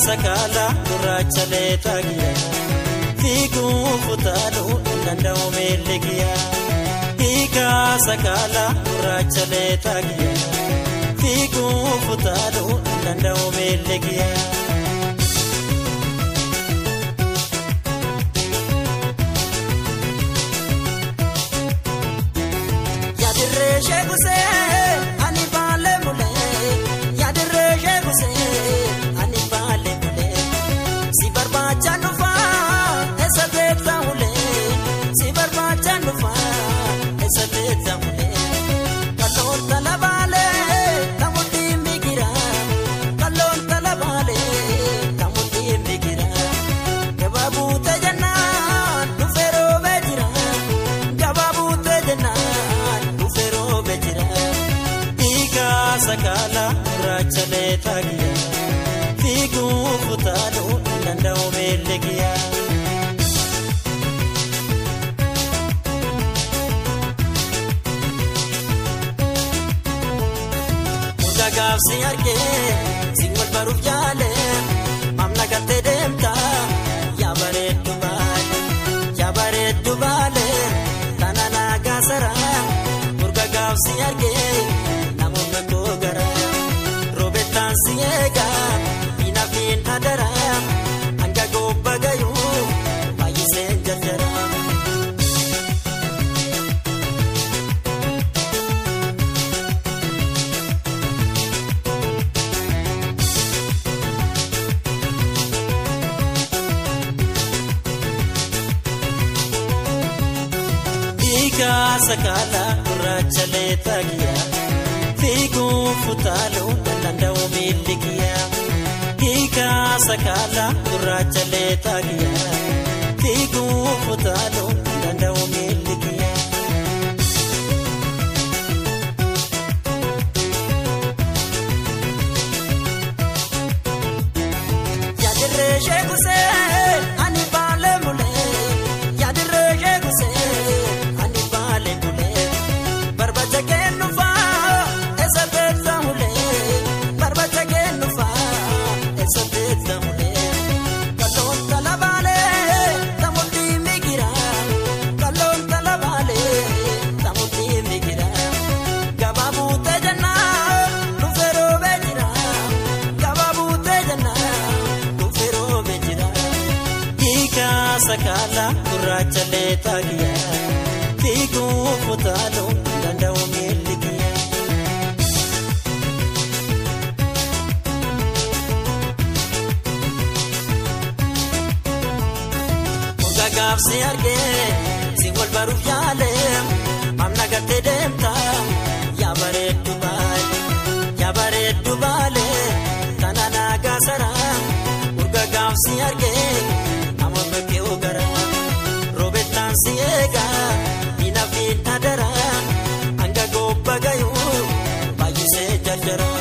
Sakala gurraacha leetaa kiyya fiiguu futaaluu hin danda'u miilli kiyya. Hiikaa sakala gurraacha leetaa kiyya fiiguu futaaluu hin danda'u miilli kiyya. Yaadirree sheekusee ani baalee mulee yaadirree sheekusee. Si barbaachaan dhufaa eessa beektaa ulee si barbaachaan dhufaa eessa beektaa ulee kalloon talabaalee kamuutiin migiraa kalloon talabaalee kamuutiin migiraa gabaa buutee jennaan dhufee roobee jira gabaa buutee jennaan dhufee roobee jira hiikaa sakala gurraacha leetaa kiyya fiiguu futaaluu. Danda'u miilli kiyya. Muka gaafsi argee si wal baruuf yaalee maamna galtee deemta yaa bareeddu baalee yaa bareeddu baalee tana naagaa saraa muka gaafsi argee namoota koo garaa roobetaan si eegaa inafiin adaraa. Bagaayuu baay'iseen jarjara. Hiikaa sakala gurraacha leetaa kiyya fiiguu futaaluu danda'u miilli kiyya. Hiikaa sakala gurraacha leetaa kiyya fiiguu futaaluu danda'u miilli kiyya. Yaadirree sheekusee ani baalee mulee yaadirree sheekusee ani baalee mulee barbaacha kennufaa eessa beektaa mulee barbaacha kennufaa. Kalloon talabaalee tamuutii migiraa kalloon talabaalee tamuutii migiraa gabaa buutee jennaan dhufee roobee jira gabaa buutee jennaan dhufee roobee jira. Hiikaa sakala gurraacha leetaa kiyya fiiguu futaaluu danda'u miilli kiyya. Gaafsi argee si wal baruuf yaalee maamna galtee deemta yaa bareeddu baalee yaa bareeddu baalee tana naagaa saraa urga gaafsi argee namoota kee garaa roobetaan si eegaa inafiin adaraa hanga gobba gayuu baay'isee jarjaraa.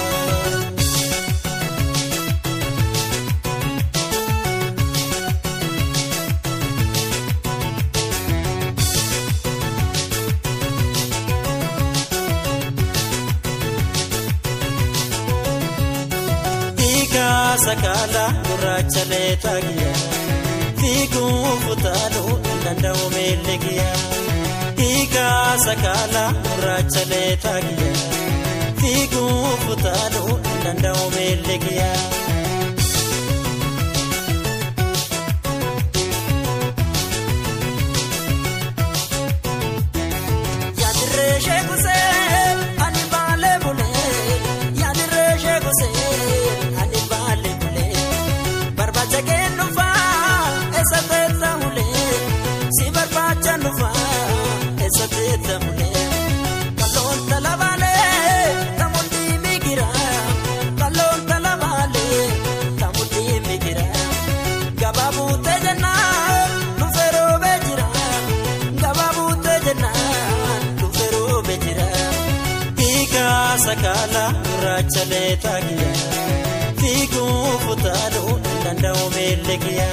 Sakala gurraacha leetaa kiyya fiiguu futaaluu danda'u miilli kiyya. Hiikaa sakala gurraacha leetaa kiyya fiiguu futaaluu danda'u miilli kiyya. Yaadirree sheekusee ani baalee bulee yaadirree sheekusee. Barbaacha kennufaa eessa beektaa ulee si barbaacha dhufaa eessa beektaa ulee kalloon talabaalee kamuutii migiraa kalloon talabaalee kamuutii migiraa gabaa buutee jennaan dhufee roobee jira gabaa buutee jennaan dhufee roobee jira. Hiikaa sakala gurraacha leetaa kiyya fiiguu futaaluu danda'u miilli kiyya.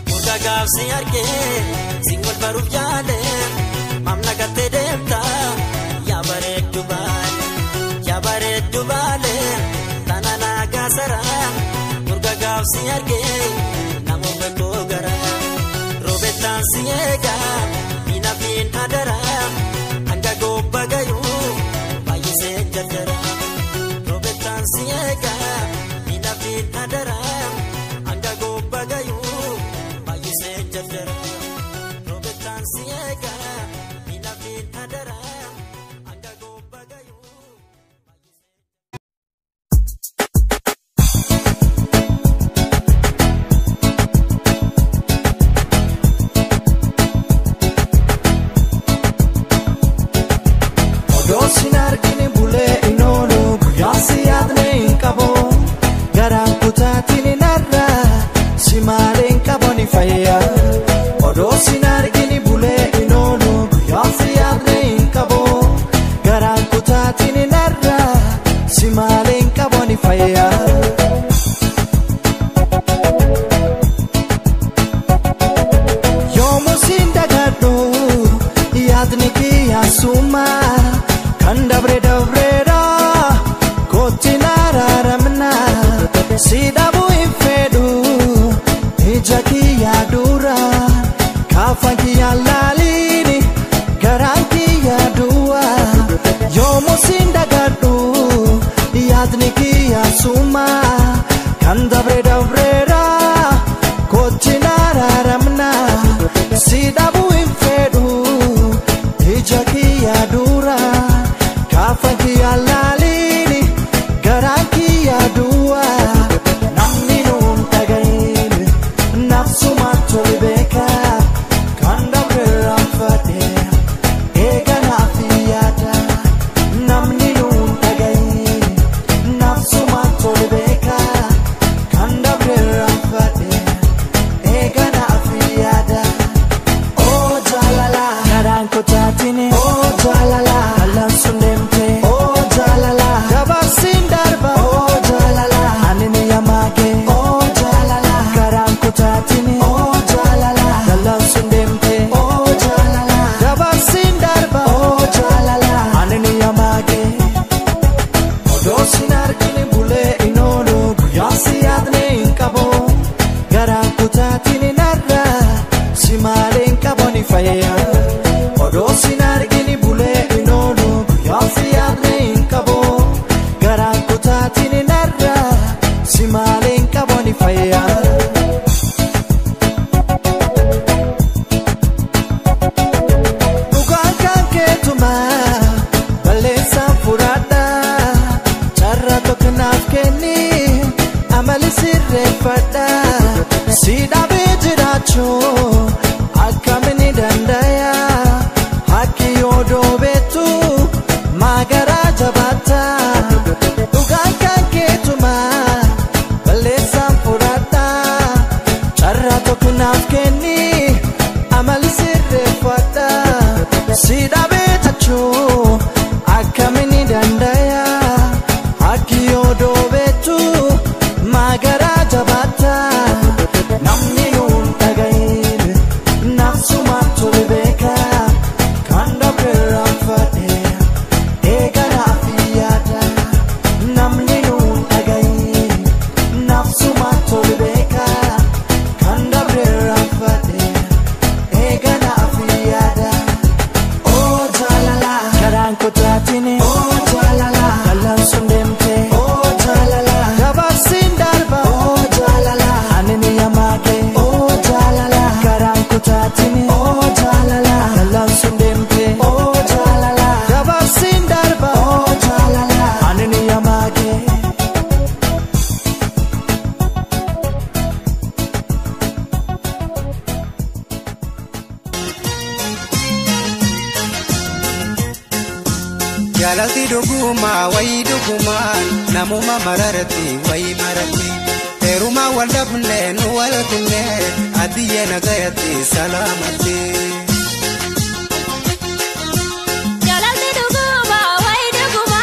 Muka gaafsi argee si wal baruuf yaalee. Maamna gattee deemta yaa bareeddu baale yaa bareeddu baale tana naagaa saraa murga gaafsi argee namoota koo garaa roobetaan si eegaa miina fiin adaraa hanga gobba gayuu baay'isee jarjaraa roobetaan si eegaa miina fiin adaraa hanga gobba gayuu baay'isee jarjaraa roobetaan si eegaa. Odoon arginu bulee hin oolu guyyaa si yaadne hin qabu garaan kutaatiin narra si maalee hin qabu ni fayya. Odoon arginu bulee hin oolu guyyaa si yaadne hin qabu garaan kutaatiin narra si maalee hin qabu ni fayya. Yoomuu siin dagadhu yaadni kiyyaa sumaa. Kan dabre dabreera kooti naraaramna si dhabuu hin fedhu ija kiyyaa dura kaafan kiyyaa laaliini garaan kiyyaa du'a yoomuu siin dagadhu yaadni kiyyaa suma kan dabre dabreera kooti naraaramna si dhabuu hin fedhu ija kiyyaa dura. Kaafan kiyyaa laaliini garaan kiyyaa du'a namni nuun dhagahin nafsuma tole beeka kan dabre raanfadhe eega naaf yaada namni nuun dhagahin nafsuma tole beeka kan dabre raanfadhe eega naaf yaada. Oh jaalala garaan kutaatiin oh jaalala kallaan sun deemte oh jaalala dabarsiin darba oh jaalala ani ni yamaage oh jaalala garaan kutaatiin oh jaalala kallaan sun deemte oh jaalala dabarsiin darba oh jaalala ani ni yamaage. Odoo sin arginu bulee hin oolu guyyaa si yaadne hin qabu garaan kutaatiin narra si maalee hin qabu ni fayya. Odoo sin arginu bulee hin oolu guyyaa si yaadne hin qabu garaan kutaatiin narra si maalee hin qabu ni fayya. Dhugaan kan keetumaa balleessaan furaadhaa carraa tokko naaf kenni amali sirreeffadhaa si dhabee jiraachuu akkamiin ni danda'a hakki yoo doobeetu maagaraa jabaata dhugaan kan keetumaa balleessaan furaadhaa carraa tokko naaf kenni amali sirreeffadhaa si dhabee jiraachuu akkamiin ni danda'a hakki yoo doobeetu maagaraa jabaata namni nuun dhagahin nafsuma tole beeka kan dabre raanfadhe eega naaf yaada namni nuun dhagahin nafsuma tole beeka kan dabre raanfadhe eega naaf yaada. Oh jaalala garaan kutaatiin oh jaalala kallaan sun deemte oh jaalala dabarsiin darba oh jaalala ani ni yamaage oh jaalala garaan kutaatiin oh jaalala kallaan sun deemte oh jaalala dabarsiin darba oh jaalala ani ni yamaage. Jaalalti dhugumaa wayii dhugumaan namuma mararti wayii mararti heeruma wal dhabne nu wal kunne adiyye nagayatti salaamatti. Jaalalti dhuguma wayi dhuguma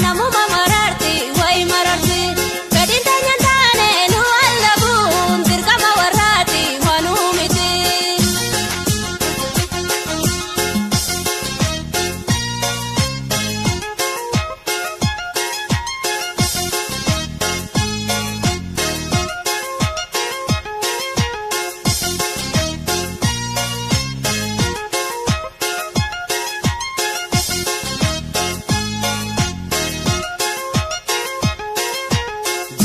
namuma mararti wayi mararti fedhiin teenyaan taane nu wallabuun dirqama warraati waan uumiti.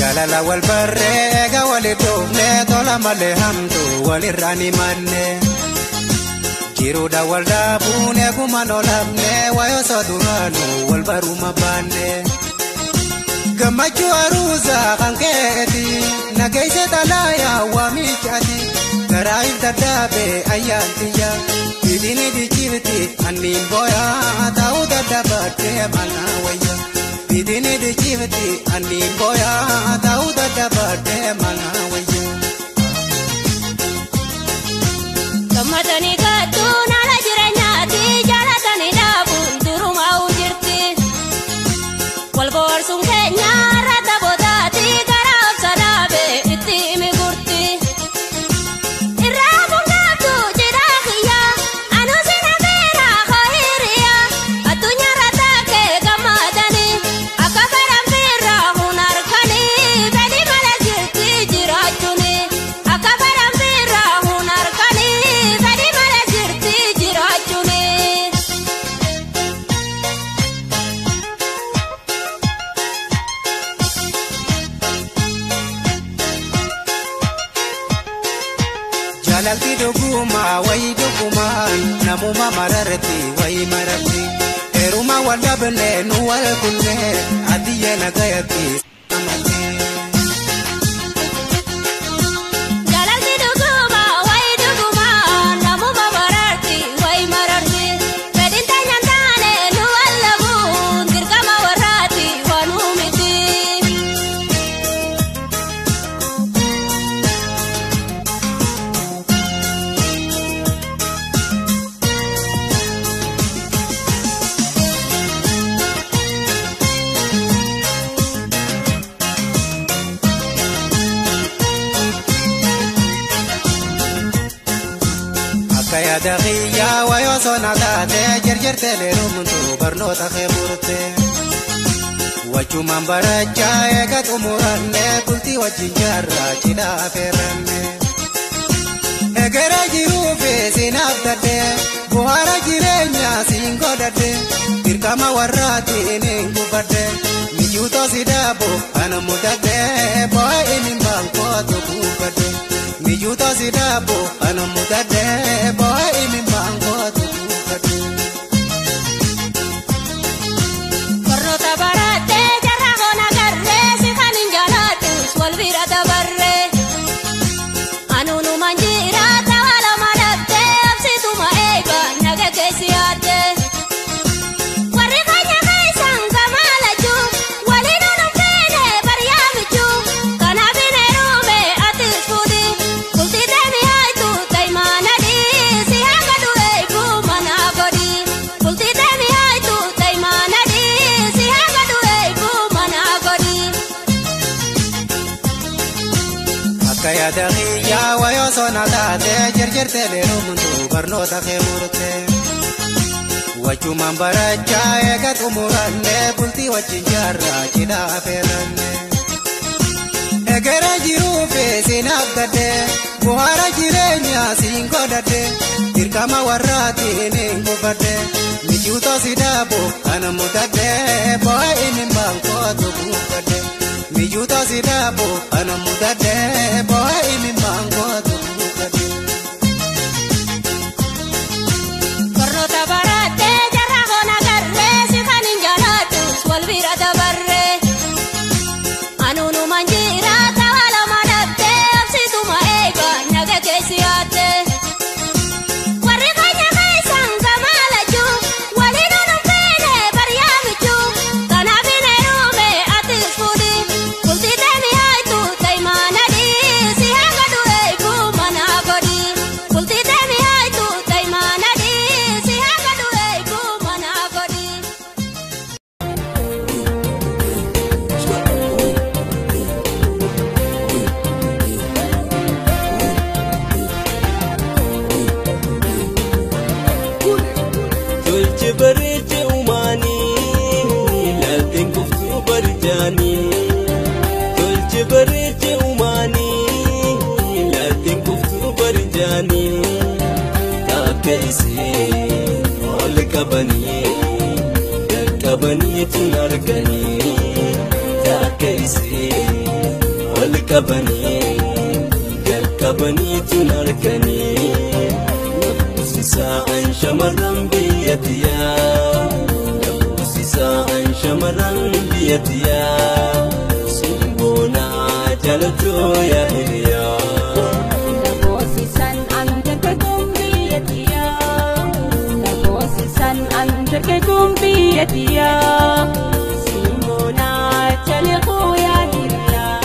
Jaalala wal barree eega wali dhoofne tola malee hamtu walirraa ni manne. Jiruudha wal dhaabuun eeguma nolamne waayee duraanu wal baruma baanne. Gammachuu aruusaa kan keeti nageesse xalaayaa waamichaati garaa if dadhaabee ayyaantiya bidini dijjirti anniin booyaa ta'uu dadhabaatee mana wayya. Bidini dijjirti anniin booyaa ta'uu dadhabaatee mana wayya. Gammadanii kattuun haala jireenyaati jaalatanii dhaabuun durumaa jirti. Wal boorsuun keenya irra taphotaati karaa obsa dhaabee itti himi gurti. Irraa bungaatu jedhaa kiyya anuu sina beera hiriya addunyaarra taakee gammadanii akka karaan birraa hun harkanii fedhii malee jirti jiraachuuni akka karaan birraa hun harkanii fedhii malee jirti jiraachuuni. Jaalalti dhugumaa wayii dhugumaan namuma mararti wayii mararti heeruma wal dhabne nu wal kunne adiyyee nagayatti amante. Jaalalti dhugumaa wayii dhugumaa namuma mararti wayii mararti fedhiin teenyaan taane nu wallabuun dirqama warraati waan miti. Akka yaada kiyyaa waayee sona taate jarjartee leerumtu barnoota kee murte. Wachumaan barachaa eega xumuranne bultii wajjin jaarraa cidhaa feeranne. Egeree jiruufi siinaaf dadde bu'aara jireenyaa siin godhadhe dirqama warraatiin hin gubadde mijuutoo si dhaaboo ana mudadde bo'aa inni baankootu gubadde. Mijuutoo si dhaaboo ana mudadde bo'aa inni baankootu gubadde. Barnoota barattee jarra goona garree si kan hin jaaladhus wal bira dabarree. Anuunumaan jiraata waa lama dhabdee obsituma eega naga keessi yaaddee. Warri keenya keessan gamaalachuu waliin ooluun feene bari'aa michuu kanaaf hin heerume atis fuudhi bultii deemi haayitu taayimaan adii si hanga du'e ibuu mana godhi bultii deemi haayitu taayimaan adii si hanga du'e ibuu mana godhi. Akka yaada kiyyaa waayee sona taate jarjartee leerumtu barnoota kee murte. Wachumaan barachaa eega xumuranne bultii wajjin jaarraa cidhaa feeranne. Egeree jiruufi siinaaf gadde bu'aara jireenyaa siin godhadhe dirqama warraatiin hin gubadde mijuutoo si dhaaboo ana mudadde bo'aa inni baankootu gubadde. Mijuutoo si dhaaboo ana mudadde bo'aa inni baankootu gubadde. Barnoota barattee jarra goona garree si kan hin jaaladhus wal bira dabarree. Anuunumaan jiraata waa lama dhabdee obsituma eega naga keessi yaaddee. Warri keenya keessan gamaalachuu waliin ooluun feene bari'aa michuu kanaaf hin heerume atis fuudhi bultii deemi haayitu taayimaan adii si hanga du'e ibuu mana godhi bultii deemi haayitu taayimaan adii si hanga du'e ibuu mana godhi. Tolche bareeche uumanii lafeen kuftuu barjaanii. Tolche bareeche uumanii lafeen kuftuu barjaanii. Takka isii ol qabanii qaqqabanii tun arganii. Takka isii qabanii jalqabanii tun harkanii nafuusisaan shamarran biyya tiyyaa nafuusisaan shamarran biyya tiyyaa simboonaa jalatoo yaa hiriyaa. Nafuusisaan andargaggoon biyya tiyyaa nafuusisaan andargaggoon biyya tiyyaa simboonaa jalatoo yaa hiriyaa.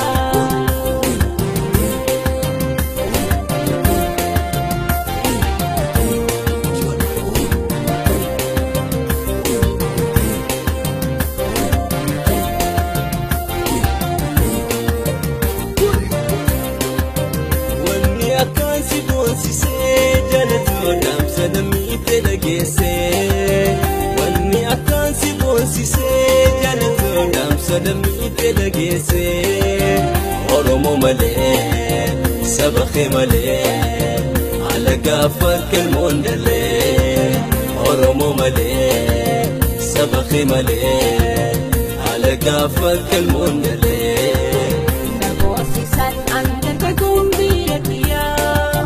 Wanni akkaan si boonsisee jaalatoo dhaamsa lammiilee dhageessee Oromoo malee saba kee malee haala gaafa kalmoon dalee Oromoo malee saba kee malee haala gaafa kalmoon dalee. Namoosisaan andargaggoon biyya tiyyaa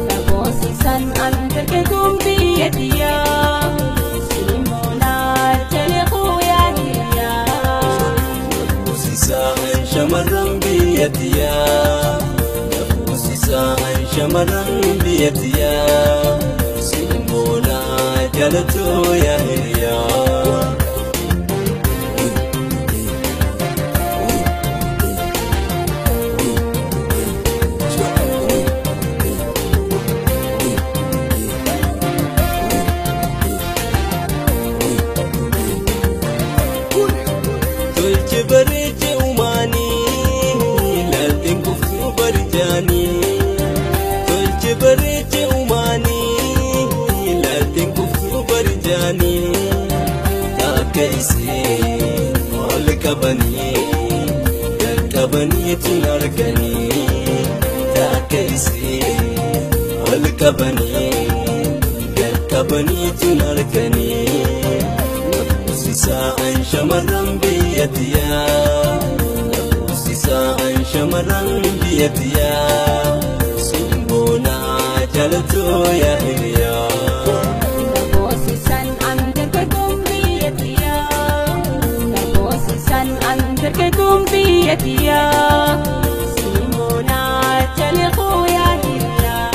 namoosisaan andargaggoon biyya tiyyaa. Nafuusisaan shamarran biyya tiyyaa nafuusisaan shamarran biyya tiyyaa simboonaa jalatoo yaa hiriyaa. Tolche bareeche uumanii laalteen kuftuu barjaanii. Tolche bareeche uumanii laalteen kuftuu barjaanii. Takka isii ol qabanii jalqabanii tun arganii. Takka isii ol qabanii jalqabanii tun arganii. Nafuusisaan shamarran biyya tiyyaa nafuusisaan shamarran biyya tiyyaa simboonaa jalatoo yaa hiriyaa. Namoosisaan andargaggoon biyya tiyyaa namoosisaan andargaggoon biyya tiyyaa simboonaa jalatoo yaa hiriyaa.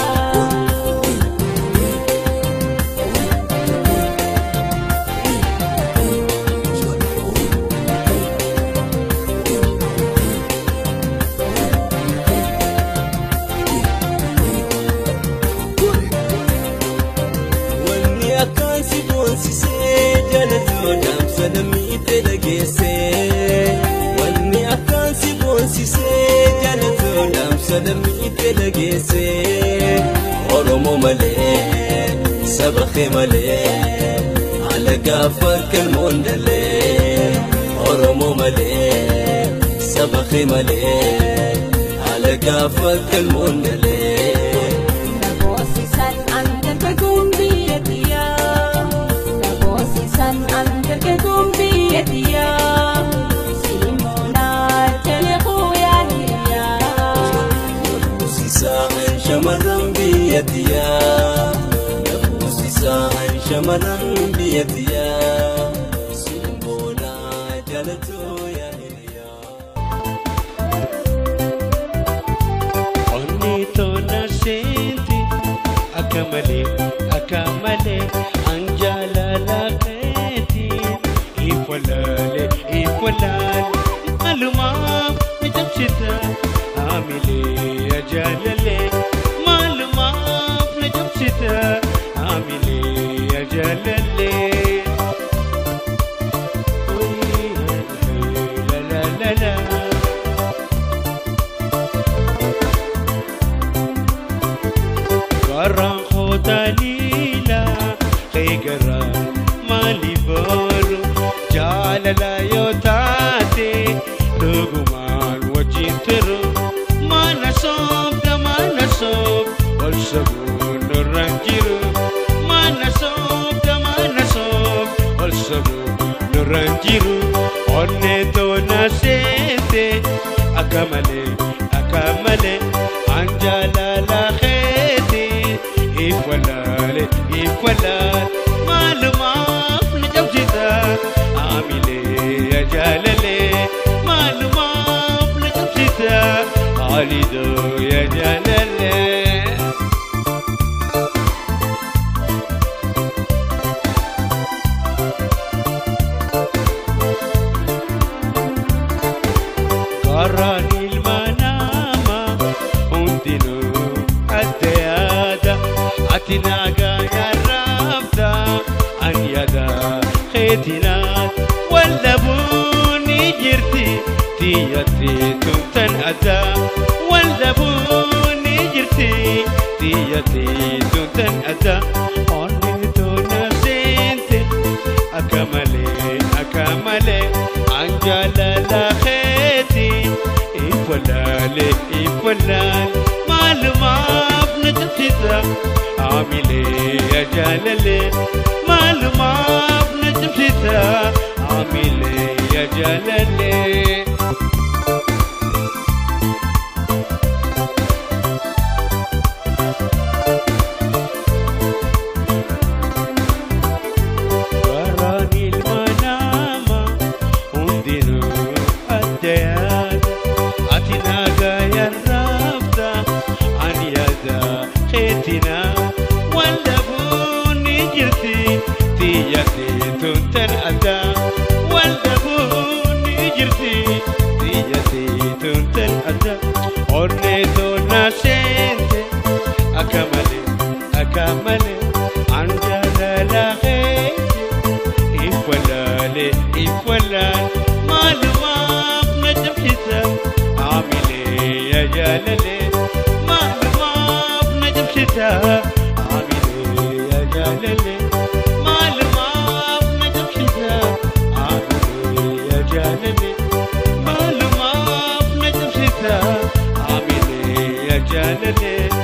Wanni akkaan si boonsisee jalatoo dhaamsa lammiilee dhageessee. Wanni akkaan si boonsisee jalatoo dhaamsa lammiilee dhageessee. Oromoo malee saba kee malee haala gaafa kalmoon dalee. Oromoo malee saba kee malee haala gaafa kalmoon dalee. Namoosisaan andargaggoon biyya tiyyaa namoosisaan andargaggoon biyya tiyyaa simboonaa jalatoo yaa hiriyaa. Nafuusisaan shamarran biyya tiyyaa nafuusisaan shamarran biyya tiyyaa simboonaa jalatoo yaa hiriyaa. Onni tona seenti akka malee an jaalala keeti ifwalaale ifwalaale maalumaaf na cabsita haamilee jaalale maalumaaf na cabsita haamilee jaalale. La la la la. Garaan kootalila qeegaraan maali boru jaalala yoo taate dhugumaan wajjin turu mana soobda mana soob ol sabuun nurraan jiru mana soobda mana soob ol sabuun nurraan jiru onnee toona seete akka malee. قالدو يا جلالي. قراني المنامة هندنو الديادة أتناقا يا الرابطة أن يدا خيتنات واللبوني جرتي تيتي تمتن أدا واللبوني جرتي تيتي تمتن أدا أنتو نسينتي أكملي أكملي أنجل خيتي إفلالي إفلال معلومة بنجمتها عاملي يا جلالي معلومة بنجمتها عاملي يا جلالي. قراني المنامة هندنو الديان أتناقا يا الرابطة عن يدا خيتنا واللبوني جرتي تيتي تنتن أدا واللبوني جرتي تيتي تنتن أدا أرنيتو ناسنتي أكملي أكملي عن جلال خيتي إفلالي إفلال معلومة بنجمتها عاملي يا جلالي معلومة بنجمتها عاملي يا جلالي معلومة بنجمتها عاملي يا جلالي معلومة بنجمتها عاملي يا جلالي.